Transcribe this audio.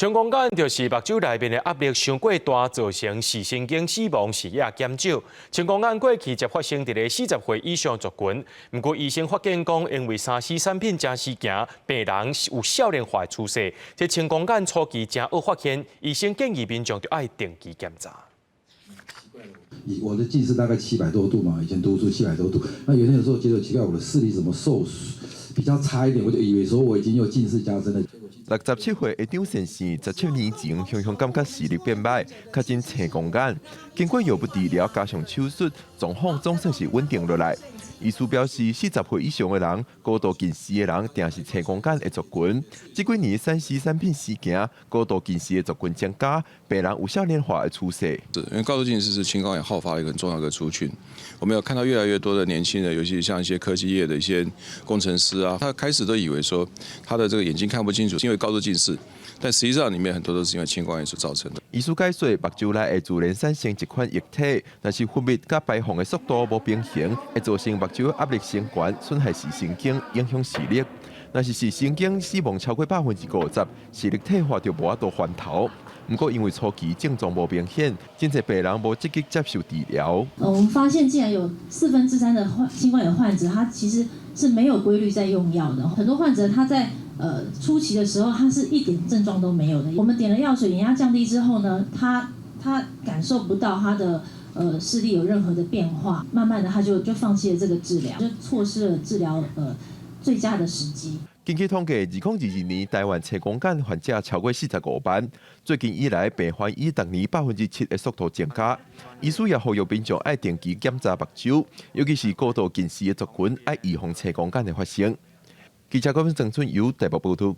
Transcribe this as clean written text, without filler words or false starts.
青光眼就是目睭內面的壓力傷過大，造成視神經死亡，視野減少。青光眼過去則發生佇咧40歲以上族群，毋過醫生發現講，因為3C 產品誠時行，病人有少年化的趨勢。這青光眼初期誠易發現，醫生建議民眾著愛定期檢查。我的近視大概700多度嘛，以前讀書七百多度。那有天有時候覺得奇怪，我的視力怎麼受比較差一點，我就以為說我已經有近視加深了。 67歲的張先生，17年前常常感覺視力變䆀，確診青光眼。經過藥物治療加上手術，狀況總算是穩定落來。醫師表示，40歲以上的人，高度近視的人，定是青光眼的族群。這幾年3C 產品時行，高度近視的族群增加，病人有少年化的趨勢。是因為高度近視是青光眼好發的一個很重要的族群。我們有看到越來越多的年輕人，尤其像一些科技業的一些工程師啊，他開始都以為說他的這個眼睛看不清楚，因為高度近視，但實際上裡面很多都是因為青光眼所造成的。醫師解說，目睭內會自然產生一款液體，若是分泌佮排放的速度無平衡，會造成目睭壓力升懸，損害視神經，影響視力。若是視神經死亡超過50%，視力退化就無法度翻頭。毋過因為初期症狀無明顯，真濟病人無積極接受治療。我們發現竟然有3/4的患青光眼患者，他其實是沒有規律在用藥的。很多患者他在初期的時候，他是一點症狀都沒有的。我們點了藥水，眼壓降低之後呢，他感受不到他的視力有任何的變化，慢慢的他就放棄了這個治療，就錯失了治療最佳的時機。根據統計，2022年台灣青光眼患者超過45萬。最近以來，病患以逐年7%的速度增加。醫師也呼籲民眾愛定期檢查目睭，尤其是高度近視的族群，愛預防青光眼的發生。記者郭曾春由台北報道。